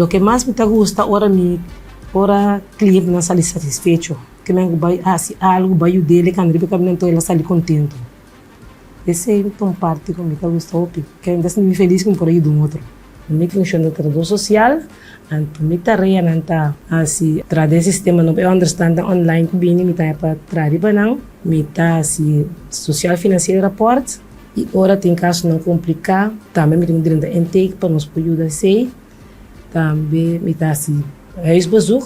Loke mas mi ta gusta ora mi ora clientenan sali satisfecho, ke men ku bai hasi algu, bai yud'é, el kanda riba e kaminda anto el a sali kontento. Esei ta un parti ku mi ta gusta hopi, ke mi ta sinti mi felis ku mi por a yuda un otro. Mi funshon ta trabou sosial, anto mi tareanan ta hasi traha den sistema nobo, e ònderstandnan online ku bini mi ta haña pa traha riba nan, mi ta hasi sosial finansiero rapòrt i ora tin kasonan kompliká tambe mi tin ku drenta intake pa nos por yuda esei. Tambe mi ta hasi huisbezoek,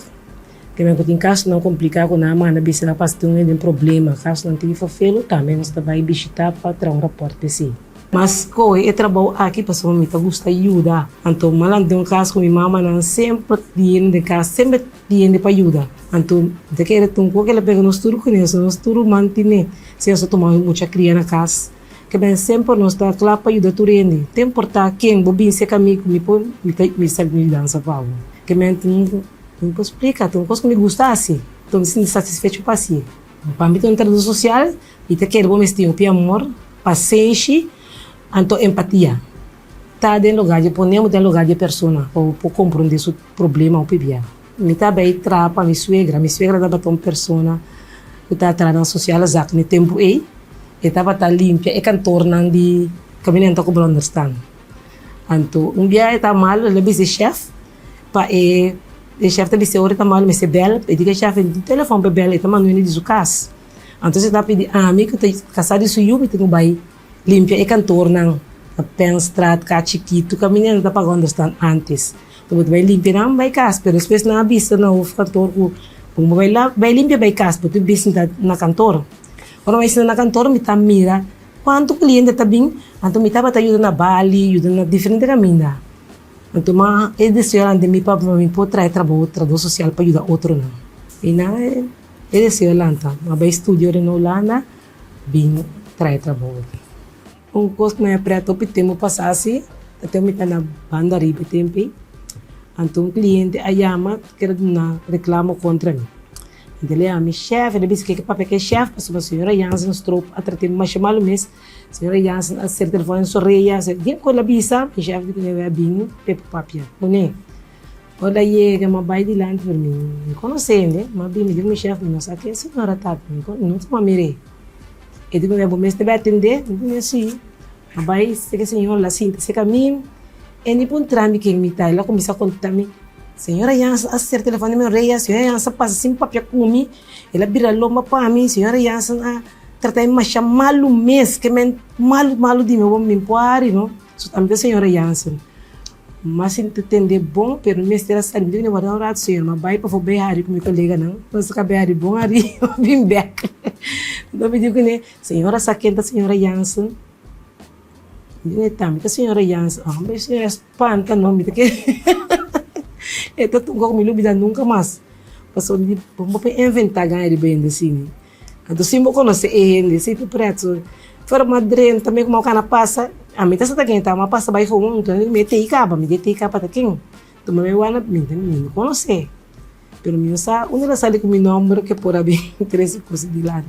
ke men ku tin kasonan kompliká ku nan a manda bisa nan pas tin un hende den problema, kasonan tin vervelu tambe nos ta bai bishitá pa traha un rapòrt pa esei. Mas kohe e trabou aki pasobra mi ta gusta yuda. Anto mi a lanta den un kas ku mi mamanan semper di hende den kas, semper di hende pa yuda. Anto mi ta kere ta un kos ku el a pega nos tur kuné, so nos tur ruman tine. Si nos ta tuma mucha kria na kas, ke ben semper nos ta kla pa yuda tur hende. Te importá ken bo bin serka mi ku mi por, mi ta mi sa mi yudansa pa bo. Ke men tin mi por splika, ta un kos ku mi gusta hasi, anto mi sinti satisfecho pa hasié. Pa mi ta un trabador sosial, mi ta kere bo mester hopi amor, pasenshi, anto empatia. Ta den lugar di pone bo den lugar di e persona pa bo por komprondé su problema hopi bia. Mi ta bai traha pa mi suegra. Mi suegra tabata un persona ku ta traha na sosiale zaken e tempu ei. E tabata limpia e kantornan di kaminda nan ta kobra onderstand. Anto un bia e ta malu, el a bisa e shèf Pa e e chef ta bis'é ora e ta malo mester bel, e di ku e chef e no tin telefòn pa e bel, e ta manda wende di su kas. Anto e ta pidi ami ku ta kasá di su yu mi tin ku bai limpia e kantornan na Penstraat, Ka Chikitu, kaminda nan ta paga onderstand ántes. Anto bo ta bai limpia nan bai kas, pero despues nan a bisa na hoofdkantoor ku bo bai la bai limpia bai kas, bo tin bisa sinta na kantor. Ora mi bai sinta na kantor mi ta mira kuantu kliente ta bin, anto mi tabata yuda na bali, yuda na diferente kaminda. Anto ma e deseo den mi pa mi por traha e trabou trabou sosial pa yuda otronan. I nan e deseo a lanta. Mi a bai studia ora na Hulanda bin traha e trabou aki. Un kos ku mi a preta hopi tempu pasá si, ta tempu mi ta na banda riba e tempu ei. Anto un kliente a yama kere duna reklamo kontra mi. Anto el a yama mi shèf, el a bisa ke ke papia ku e shèf pasobra señora Jansen Stroop a trat'é masha malu mes. Señora Jansen a sera telefòn en su oreya, se bien ku el a bisa, mi shèf di kuné a bin p'e por papia kuné. Ora el a yega, mi a bai dilanti, pero mi no konosé hende, mi a bin, mi di ku mi shèf, mi no sa ken señora ta, mi no tuma mir'é. E di ku mi, bo mester bai atendé? Mi di, si. Mi a bai serka e señora, el a sinta serka mi, e ni puntra mi ken mi ta, el a kuminsá konta mi, señora Jansen a sera telefòn den mi oreya, señora Jansen a pasa sin papia ku mi, el a bira lomba pa mi, señora Jansen a. Trata e masha malu mes ke men malu malu di mi bo mi por hari no so tambe ta señora Jansen mas sin ta tende bon pero mi mester a sali mi tin warda un rato señor ma bai pafo bai hari ku mi koleganan nos a bai hari bon hari mi bin bek enton mi di kuné señora sa ken ta señora Jansen mi di tambe ta señora Jansen hombre señora spanta no mi ta kere e ta un kos ku mi lo bida nunka mas pasobra mi di bo por inventa gana riba hende asina. Anto si bo konosé e hende, si ta pretu, fuera bo a drenta mi kuma bo kana pasa, ami ta sa ta ken ta, mi a pasa bai for un, mi tei kaba, mi tei kaba ta ken, anto mi bai wak mi no konosé, pero mi no sa unda el a sali ku mi nomber ke por a bin trese kos dilanti.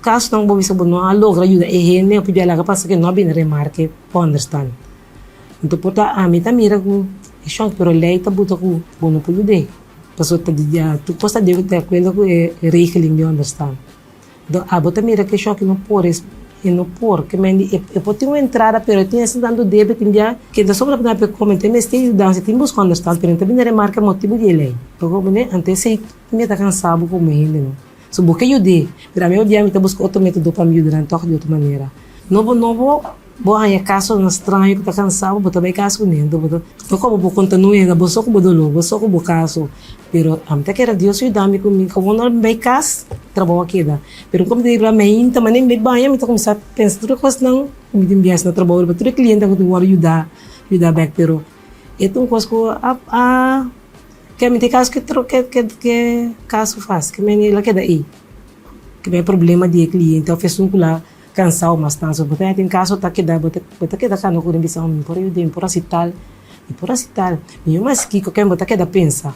Kasonan bo bisa bo no a logra yuda e hende, hopi bia laga pasa ke no a bini remarke pa understand. Anto por ta ami ta mira ku e shon, pero lei ta buta ku bo no por yud'é. Pasobra ta di dia tur kos ta di akuerdo ku e regeling di onderstand. Anto abo ta mira ku e shon aki no por, e no por. Ke men di e por tin un entrada pero e tin asina tantu debe tin bia ke ta sobra pa e kome. Anto e mester yudansa, e tin buska onderstand pero e no ta bini remarka motibu di e lei. Anto esei mi ta kansa bo komo hende no. So bo ke yud'é, pero ami odia mi ta buska otro metodo pa mi yuda nan tòg di otro manera. Nobo nobo bo haña kasonan straño ku ta kansa bo, bo ta bai kas kuné, anto bo ta no komo bo konta no hende, bo so ku bo doló, bo so ku bo kaso. Pero ami ta kere Dios yuda mi ku mi komo no bai kas, trabou a keda. Pero komo ta riba mainta, manera mi bai baña mi ta kuminsá pensa tur e kosnan ku mi tin bias na trabou riba tur e klientenan ku tin wòrdu yuda, yuda bèk. Pero e ta un kos ku a a. Ke mi tin kaso ke ke ke ke kaso fas ke men el a keda ei ke men problema di e kliente of esun ku la kansao mas tantu bo ta tin kaso ta keda bo ta bo ta keda kanda ku den bisa mi por yuda mi por hasi tal mi por hasi tal mi mas kiko ke bo ta keda pensa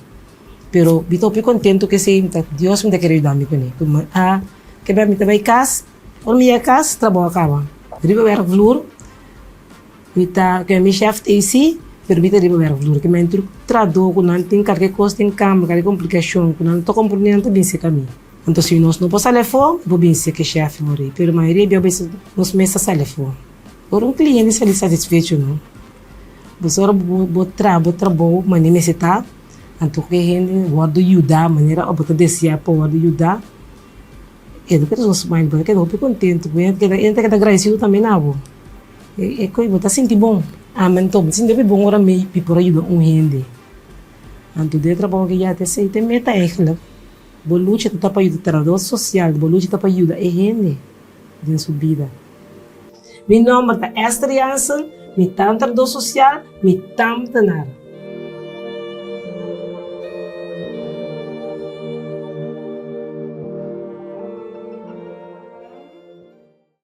pero mi ta hopi kontento ke esei mi ta Dios mi ta kere yuda mi kuné a ke mi ta bai kas ora mi yega kas trabou a kaba riba werkvloer. Mi ta ke mi chef ta isi, Pero mi ta riba werkvloer, ke men tur trahadó ku nan tin kalke kos den kama, kalke komplikashon ku nan no ta komprondé nan ta bin serka mi. Anto si nos no por sali afó, mi por bin serka e shèf mori. Pero mayoria bia bes nos mes ta sali afó. Ora un kliente sali satisfecho no, pasobra ora bo traha bo trabou manera mester ta, anto ku e hende wòrdu yuda manera bo ta deseá pa wòrdu yuda, E ta keda smile bo ta keda hopi kontentu bo e ta keda agradesido tambe na bo e koe bo ta sinti bon ami anto mi ta sinti hopi bon ora mi por a yuda un hende anto den e trabou aki ya ta esei ta e meta eigentlik bo lucha ta pa yuda trabador sosial bo lucha ta pa yuda e hende den su bida mi nomber ta Esther Jansen mi ta un trabador sosial mi ta ambtenaar.